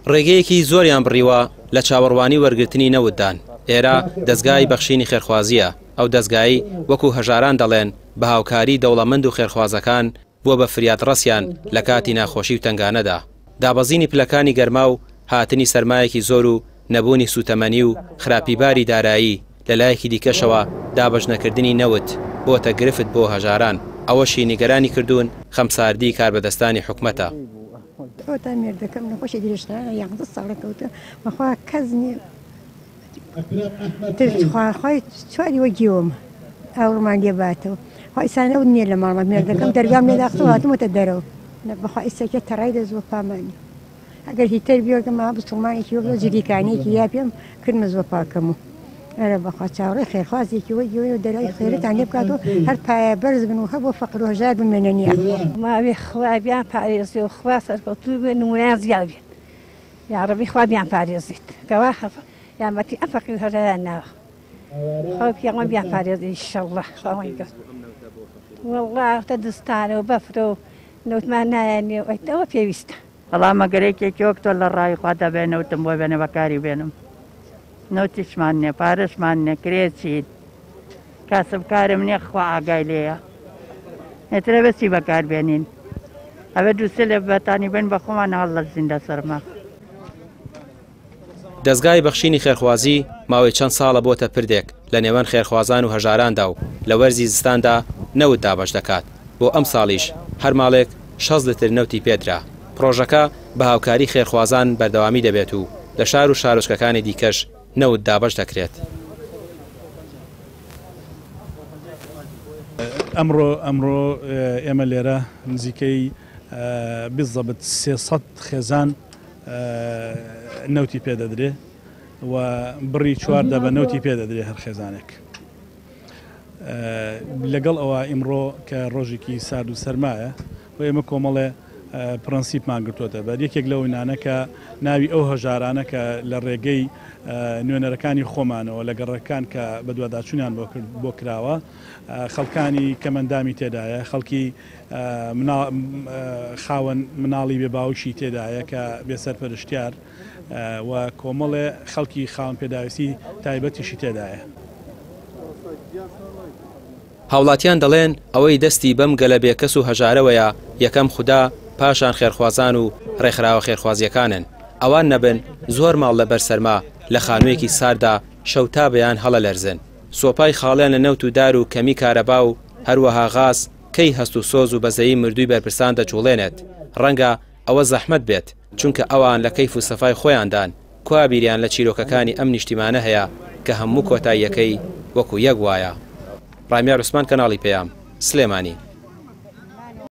ڕێگەیەکی زۆریان بڕیوە لە چاوەڕوانی وەرگرتنی نەوتدان. ئێرە دەزگای بەخشینی خێرخوازییە، ئەو دەزگایەی وەکو هەژاران دەڵێن بە هاوکاری دەوڵەمەند و خێرخوازەکان بووە بە فریادڕەسیان لە کاتی ناخۆشی و تەنگانەدا. دابەزینی پلەکانی گەرما و هاتنی سەرمایەکی زۆر و نەبوونی سووتەمەنی و خراپی باری دارایی، لە لایەکی دیکەشەوە دابەشنەکردنی نەوت بۆتە گرفت بۆ هەژاران، ئەوەشی نیگەرانی کردوون خەمساردیی کاربەدەستانی حکومەتە. ئەوەتا مێردەکەم نەخۆشی درێژخایەنە 11 ساڵە کەوتە بەخوا کەس نییە تر خواخوای چواری وە گیوم ئاوڕمان لێ باتەوە خوا ئیسا نەوت نییە لە ماڵە مێردەکەم دەرگام لێ داخستەوە هاتمەتە دەرەوە بەخوا ئیسەکە تەڕای دەست بۆ پامانی ئەگەر هیتەر بیۆکەم ما بسڵمانێکی وەک جلیکانێکی یا پێم کردمە زۆر پاکەم و ئەرە بەخوا چاوەڕێی خێرخوازێکی وەک ئێوەی و دەرای خێرتان لێ بکات و هەر پایە بەرز بن و هەر بۆ فەقر و هەژار بمێنن یاخوا. ماوێ خوا بیان پارێزێ و خوا سەرکەوتوو بێ نمونەیان زیاد بێت یاڕەبی خوا بیان پارێزێت کەوا یارمەتی ئەم فەقیر و هەژاران ناوە خوا پیاوان بیان پارێزێ ئیشەڵڵا خواوەی گەورە وەڵڵا تە دستانە و بەفرە و نەوتمان نایەنێ و ئەوە پێویستە. وەڵا مەگەر یەکێکی وەک تۆ لە ڕای خوا دەبێ نەوتم بۆ بێنێ بەکاری بێنم نەوتیشمان نیە پارەشمان نیە کرێچین کاسبکارم نیە خوا ئاگای لێیە ئێتر ئەبێ چی بەکار بێنین ئەبێ دووسێ لێ بەتانی بن بە خۆمان هەڵلەرزین لە سەرما. دەزگای بەخشینی خێرخوازی ماوەی چەند ساڵە بۆتە پردێک لە نێوان خێرخوازان و هەژاراندا و لە وەرزی زستاندا نەوت دابەش دەکات، بۆ ئەمساڵیش هەر ماڵێک 60 لتر نەوتی پێدرا. پڕۆژەکە بە هاوکاری خێرخوازان بەردەوامی دەبێت و لە شار و شارۆچکەکانی دیکەش نەوت دابەش دەکرێت. ئەمڕۆ ئەمڕۆ ئێمە لێرە نزیکەی بالضبط 300 خێزان نەوتی پێ دەدرێ و بڕی چوار دەبە نەوتی پێ دەدرێ هەر خێزانێک. لەگەڵ ئەوە ئیمڕۆ کە ڕۆژێکی سارد و سەرمایە و ئێمە کۆمەڵێ پرەنسیپمان گرتووەتە بەر، یەکێک لەو نانە کە ناوی ئەو هەژارانە کە لە ڕێگەی نوێنەرەکانی خۆمانەوە لە گەڕەکان کە بەدواداچوونیان بۆ کراوە، خەڵکانی کەمەندامی تێدایە، خەڵکی خاوەن مناڵی بێ باوکی تێدایە کە بێ سەرپەرشتیار و کۆمەڵێ خەڵکی خاوەن پێداویستی تایبەتیشی تێدایە. هاوڵاتیان دەڵێن، ئەوەی دەستی بەم گەلە بێکەس و هەژارەوەیە، یەکەم خودا، پاشان خێرخوازان و ڕێکخراوە خێرخوازییەکانن. ئەوان نەبن، زۆر ماڵ لەبەر سەرما لە خانوویەکی سارددا شەو تا بەیان هەڵەلەرزن. سۆپای خاڵیان لە نەوت و دار و کەمی کارەبا و هەروەها غاز، کەی هەست و سۆز و بەزەیی مردووی بەرپرسان دەجوڵێنێت؟ ڕەنگە ئەوە زەحمەت بێت، چونکە ئەوان لە کەیف و سەفای خۆیاندان، کوا بیریان لە چیرۆکەکانی ئەم نیشتیمانە هەیە کە هەموو کۆتاییەکەی وەکو یەک وایە؟ ڕامیار عوسمان کەناڵی پەیام، سلێمانی.